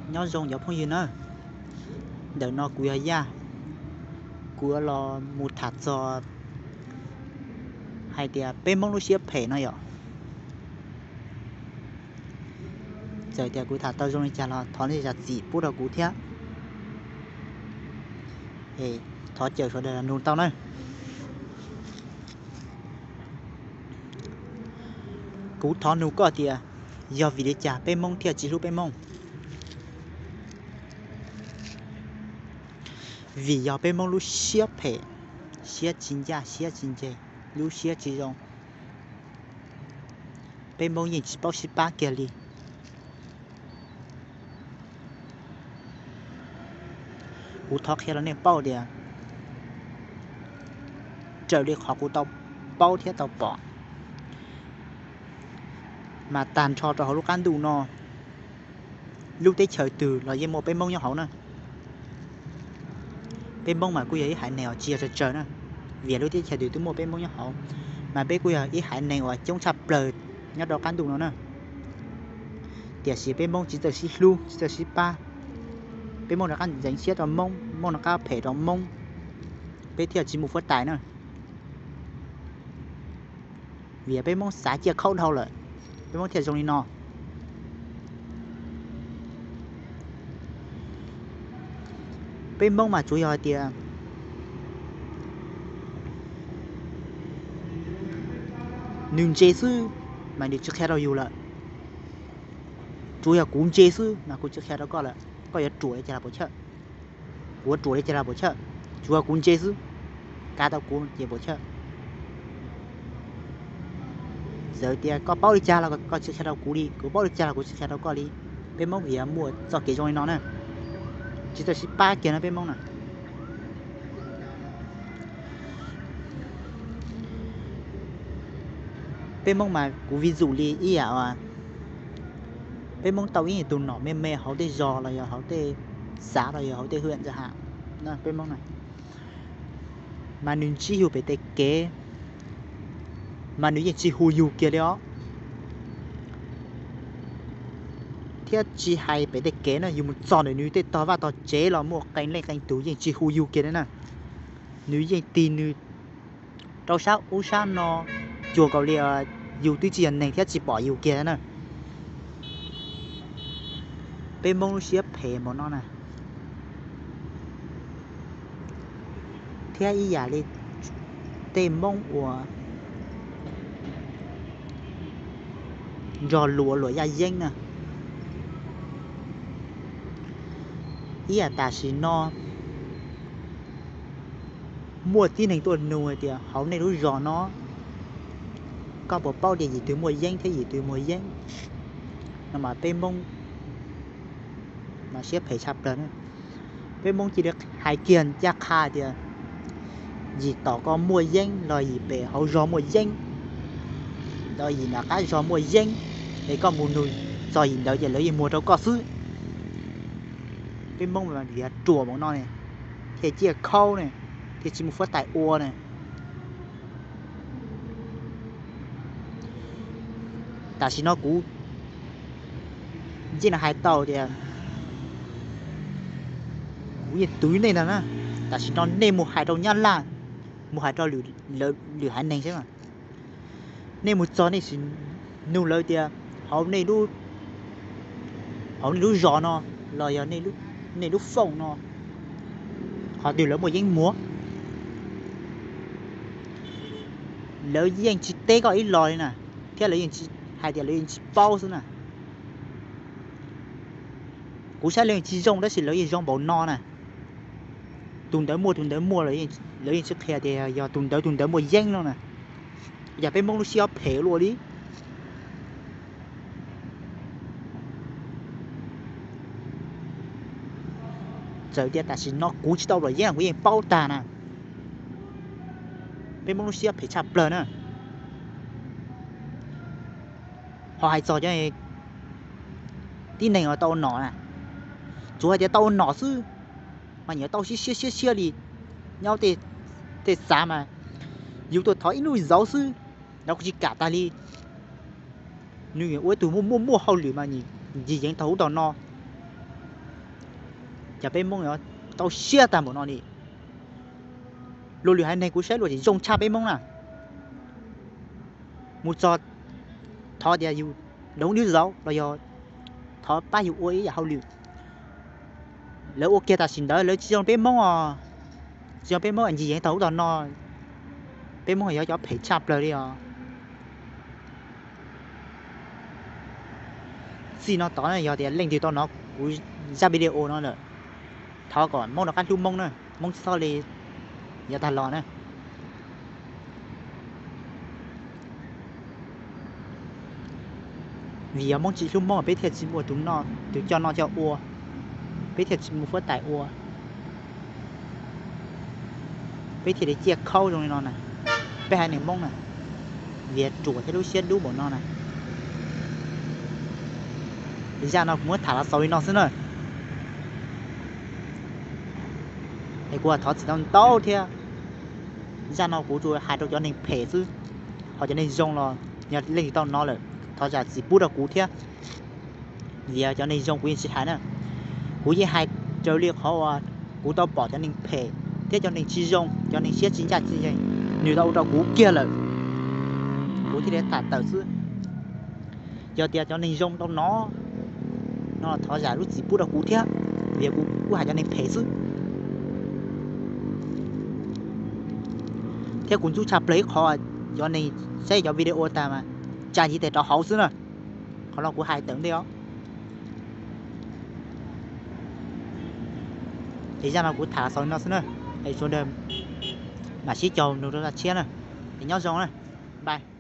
Nyob zoo cov phooj ywg na, ntawm no kuv yog Yaj, kuv yuav los mus tham txog hais tias peb Hmoob lub siab phem no yom. Txawm tias kuv tham tau zoo li cas los thov nej zam txim pub rau kuv thiab. Es thov caw sawv daws nug tau na. Kuv thov nug koj tias, yog vim li cas peb Hmoob thiaj tsis hlub peb Hmoob? Vim yog peb Hmoob lub siab phem, siab tsis ncaj siab tsis nce, lub siab tsis zoo, peb Hmoob yeej tsis paub sib pab kiag li. Kuv thov qhia rau nej paub tias, raws li qhov kuv tau paub thiab tau pom, mas tag nrho rau hauv lub qab ntuj no, lub teb chaws twg los yeej muaj peb Hmoob nyob hauv na. Peb Hmoob mas kuj yog ib haiv neeg uas tsis yog tsawg tsawg na, vim lub teb chaws twg twb muaj peb Hmoob nyob hauv, mas peb kuj yog ib haiv neeg uas coob tshaj plaws nyob rau qab ntuj no na. Tiam sis peb Hmoob tsis txawj sib hlub tsis txawj sib pab, peb Hmoob rov qab ntxeev siab rau Hmoob, Hmoob rov qab phem rau Hmoob, peb thiaj tsis mus fuab tais na. Vim peb Hmoob xav ciaj khaub dhau lawm, peb Hmoob thiaj zoo li no. Peb Hmoob mas tsuas yog hais tias nws ntse xwb mas nws tsis qhia rau yus lawm. Tsuas yog kuv ntse xwb mas kuv tsis qhia rau koj lawm, koj yuav ruam li cas los puas chawj, kuv yuav ruam li cas los puas chawj, tsuas yog kuv ntse xwb, kav tau kuv ces puas chawj. Txawm tias koj paub li cas los koj tsis qhia rau kuv li, kuv paub li cas los kuv tsis qhia rau koj li. Peb Hmoob vim yog muaj txoj kev zoo li no na, tsis txawj sib pab kiag no peb Hmoob na. Peb Hmoob mas kuv vis zus li ib yam uas peb Hmoob tau ib tus nom me me hauv tej zos los yog hauv tej xav los yog hauv tej hwm ntxawm ham, peb Hmoob na, mas nws ntsib yus pem tej kev mas nws yeej tsis hu yus kiag li os. Thiab tsis hais pem tej kev na, yus mus txog ntawm nws tej tog vaj tog tsev los muaj qee leej qee tus yeej tsis hu yus kiag li na. Nws yeej tig nws rau sab ub sab no cuag nkaus li yus twb tsis yog neeg thiab tsis pom yus kiag na. Peb Hmoob lub siab phem npaum no na. Thiab ib yam li tej Hmoob uas nrog luam luam yaj yeeb na, ib yam tam sim no muaj tib neeg tuaj nug hais tias hauv nej lub zos no koj puas paub tias yim twg muaj yeeb thiab yim twg muaj yeeb no mas peb Hmoob mas siab phem tshaj plaws na. Peb Hmoob cia li hais kiag ncaj qha tias yim tom ko muaj yeeb los yim pem hauv zos muaj yeeb los yim nram qab zos muaj yeeb, es koj mus nug txog yim ntawd ces lawv yeej muag rau koj xwb. Peb Hmoob mas vim ruam npaum no ne, thiaj ciaj khaub ne, thiaj tsis mus fuab tais ua ne. Tam sim no kuv yeej hais tau tias kuv yeej twv nej ntag na. Tam sim no nej mus hais rau Nyab Laj, mus hais rau lwm haiv neeg saib, nej mus txog nej sim nug lawv tias hauv nej lub zos no los yog nej lub fooj no qhov twg lawv muaj yeeb muag, lawv yeej tsis teb koj ib los li na, thiab lawv yeej tsis hais tias lawv yeej tsis paub xwb na. Kuv saib lawv yeej tsis zoo tab sis lawv yeej zoo npaum no na. Tus ntawd muaj tus ntawd muaj, lawv yeej tsis qhia tias yog tus ntawd tus ntawd muaj yeeb no na. Yog peb Hmoob lub siab phem luaj li. Txawm tias tam sim no kuv tsis tau luam yeeb kuv yeej paub tag na. Peb Hmoob lub siab phem tshaj plaws na. Ho hais txog cov tib neeg uas tau ua nom na, tsuas hais tias tau ua nom xwb mas nyias tau siab siab siab siab li. Nyob tej xav mas yus tuaj thov ib lub zauv xwb los kuj tsis kam tas li. Nws ua ib tug muaj muaj muaj hauj lwm mas ncig yeev tau ub tau no, Cas peb Hmoob yuav tau siab tag npaum no li? Luag lwm haiv neeg kuv saib luag tseem zoo tshaj peb Hmoob na. Mus txog thov tias yus dob ntub zauv los yog thov pab yus ua ib yam hauj lwm, lawv ua kiag tam sim ntawd lawv tsis zoo peb Hmoob os. Tsis zoo peb Hmoob ncig yees tau ub tau no, peb Hmoob yog cov phem tshaj plaws li os. Txij no tod yog tias leej twg tau hnov kuv zaj video no lawm, thov kom Hmoob rov qab hlub Hmoob na, Hmoob tsis txhob li yav tag los na. Vim yog Hmoob tsis hlub Hmoob peb thiaj tsis muaj tus noj tus coj noj coj ua, peb thiaj tsis muaj fuab tais ua, peb thiaj li ciaj khaub zoo li no na. Peb haiv neeg Hmoob na, vim ruam thiab lub siab dub npaum no na. Zaj no kuv muab tham los xaus li no xwb na. Es kuv thov txim ntau ntau thiab. Zaj no kuv tsuas hais rau cov neeg phem xwb, ho cov neeg zoo los yog leej twg tau hnov lawm thov zam txim pub rau kuv thiab. Vim cov neeg zoo kuv yeej tsis hais na. Kuv yeej hais raws li qhov uas kuv tau pom cov neeg phem thiab cov neeg tsis zoo, cov neeg siab tsis ncaj tsis ncees, nws tau ua rau kuv kiag lawm, kuv thiaj li tham tawm xwb. Yog tias cov neeg zoo tau hnov no thov zam lub txim pub rau kuv thiab, vim kuv kuj hais cov neeg phem xwb. Thiab kuv ntxub tshaj plaws ib qho, cov neeg saib cov video tag mas tsa ntiv tes rau hauv xwb na. Qhov no kuv hais tawm ntej os. Es zaj no kuv tham xaus li no xwb na. Es sawv daws mam sib caug nug rau zaj tshiab na. Es nyob zoo na. Bye.